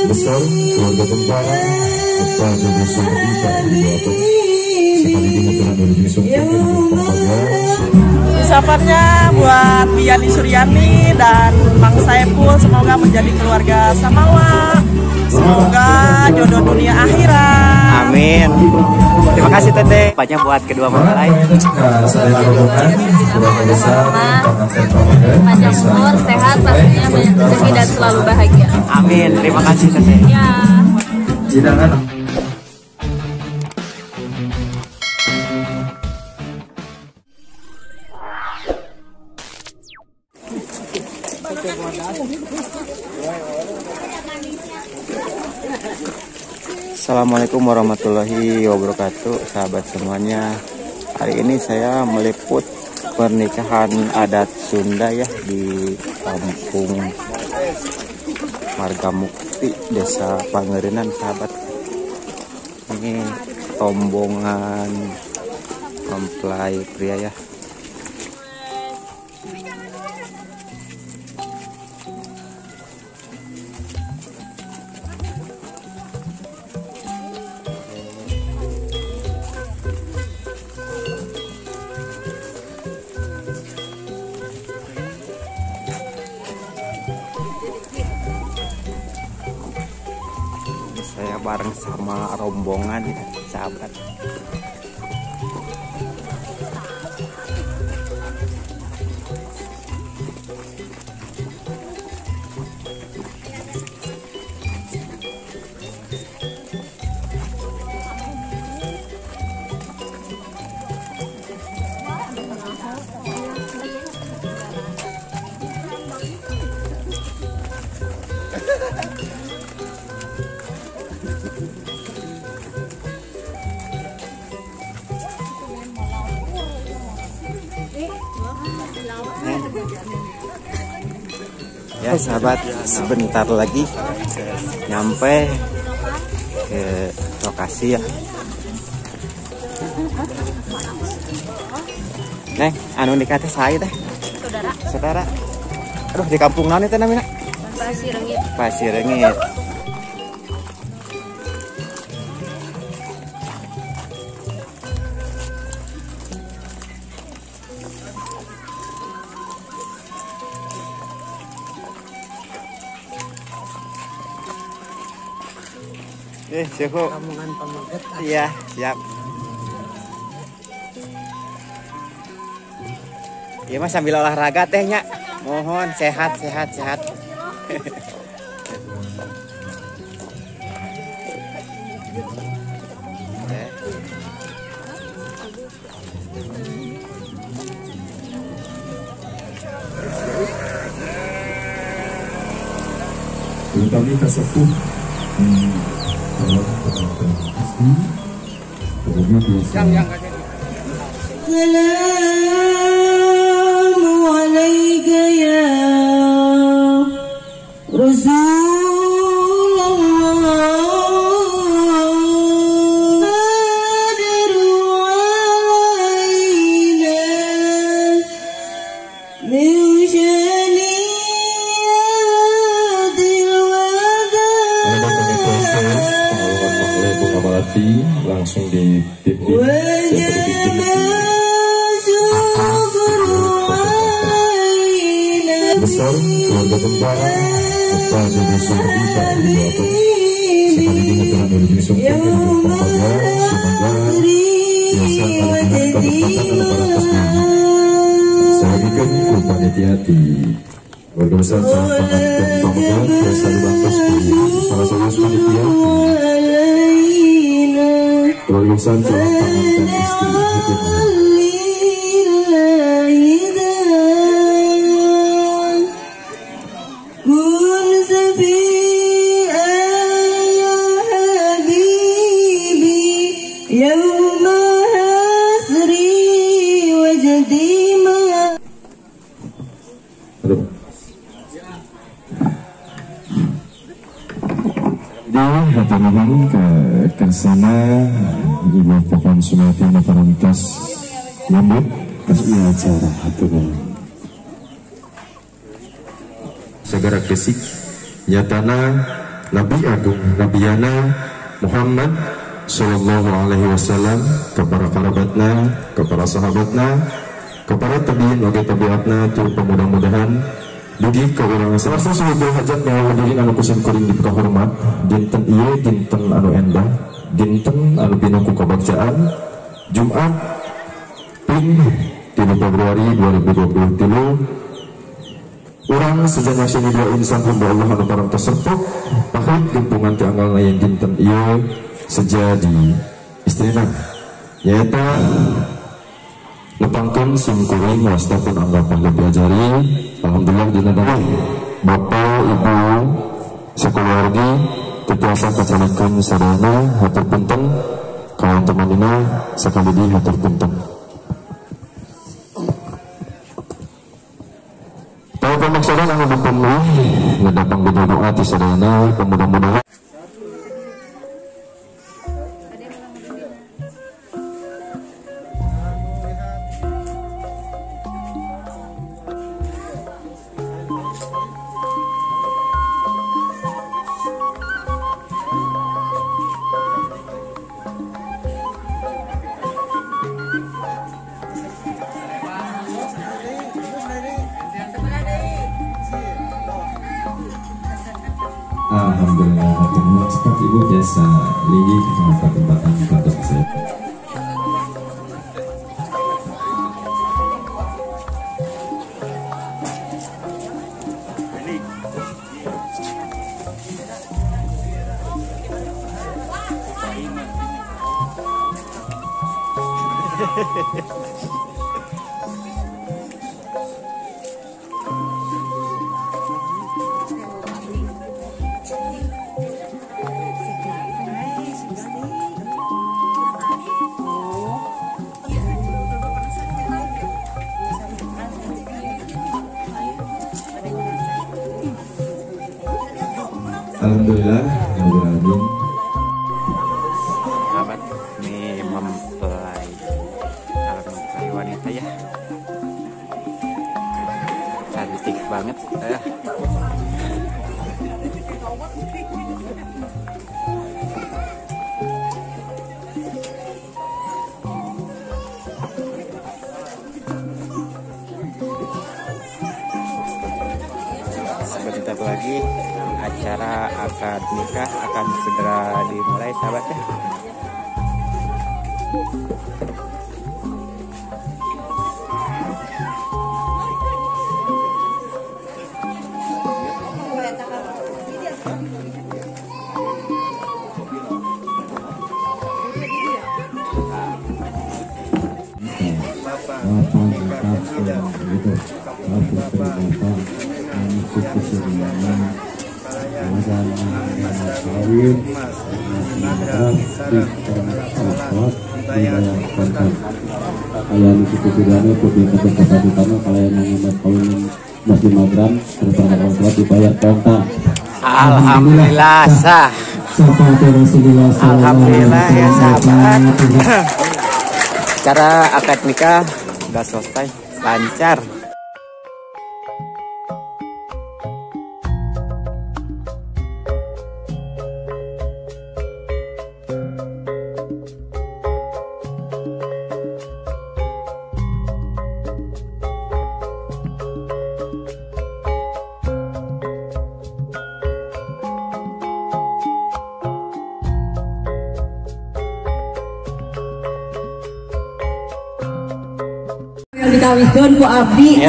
Besar keluarga tentara kepada desa kita sekali di Ucapannya buat Biani Suryani dan Mang Saepul, semoga menjadi keluarga Samawa, semoga jodoh dunia akhirat. Amin. Terima kasih Teteh. Banyak buat kedua mempelai. Panjang umur, sehat, pastinya banyak rezeki dan selalu bahagia. Amin. Terima kasih Teteh. Ya. Assalamualaikum warahmatullahi wabarakatuh, sahabat semuanya. Hari ini saya meliput pernikahan adat Sunda ya di Kampung Marga Mukti, Desa Pangarenan, sahabat. Ini rombongan mempelai pria ya. Saya bareng sama rombongan ya, sahabat. Ya sahabat, sebentar lagi nyampe ke lokasi ya. Neng, anu nikah teh saya teh. Saudara. Saudara. Aduh, di kampung naon teh namina? Pasir Rengit. Pasir Rengit. Cukup. Iya, siap. Iya mas, sambil olahraga tehnya. Mohon sehat, sehat, sehat. Kami tersepuh. Assalamu alayka ya Rasulullah. Qadiru alaina min syaniyatil wada. Langsung dipimpin besar keluarga tentara kepada desa kita sekali di semoga biasa saya panitia di keluarga besar calon pengantin pemuda biasa dibantu salah satu panitia keluarga besar calon pengantin istri. Ke sana ibu pokon Sumati parantos nyambut acara hatur. Segera kesik nyatana Nabi Agung Nabiyana Muhammad sallallahu alaihi wasallam kepada kerabatna, kepada sahabatna, kepada tabiin oge tabiatna tur mudah-mudahan dugi ka urang sarasa sebagai hajat nyawa hadirin anu kusim kuring dipika hormat dinten ieu dinten anu endah dinten anu pinuh ku kabagjaan Jumat ping 3 Februari 2023 urang sejanyak sini dua insan hamba Allah anu parang teserpuk pahit gempungan ti anggalna yen dinten ieu seja di istrina nyaeta lepangkeun simkuring wasta pun anggapan lebih ajari. Alhamdulillah dina damai bapak ibu sakeluarga tetiasa kacalikeun sadayana hatur punten kawan temanina sakali deui hatur punten. Tahu pamaksadan anu dipenuhi ngadapang doa ti sadayana mudah-mudahan. Alhamdulillah, kemudian cepat ibu biasa linggih ke tempatan kantor saya. Alhamdulillah, alhamdulillah. Sahabat, ini mempelai, calon mempelai wanita ya, cantik banget. Sebentar lagi acara akad nikah akan segera dimulai, sahabat ya. Alhamdulillah sah. Alhamdulillah ya sahabat. Cara akad nikah sudah selesai, lancar. Dikawihkeun ku abdi.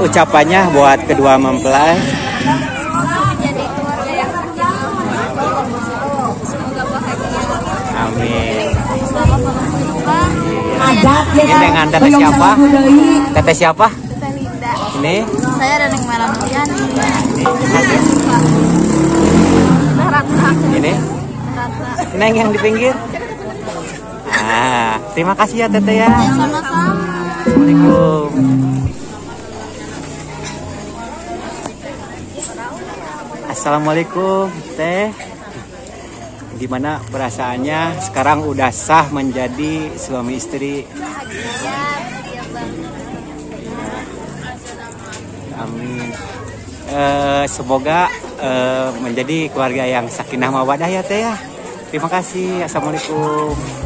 Ucapannya buat kedua mempelai. Semoga menjadi keluarga yang sakinah, semoga bahagia. Amin. Adat ya. Ini dengan teteh siapa? Teteh siapa? Teteh Linda. Ini? Saya Neneng Melanoliani. Ini. Ini. Neng yang di pinggir. Nah, terima kasih ya Teteh ya. Sama-sama. Assalamualaikum. Assalamualaikum Teh. Gimana perasaannya sekarang udah sah menjadi suami istri? Bahagia, bahagia banget. Amin. Semoga menjadi keluarga yang sakinah mawadah ya, Teh, ya. Terima kasih. Assalamualaikum.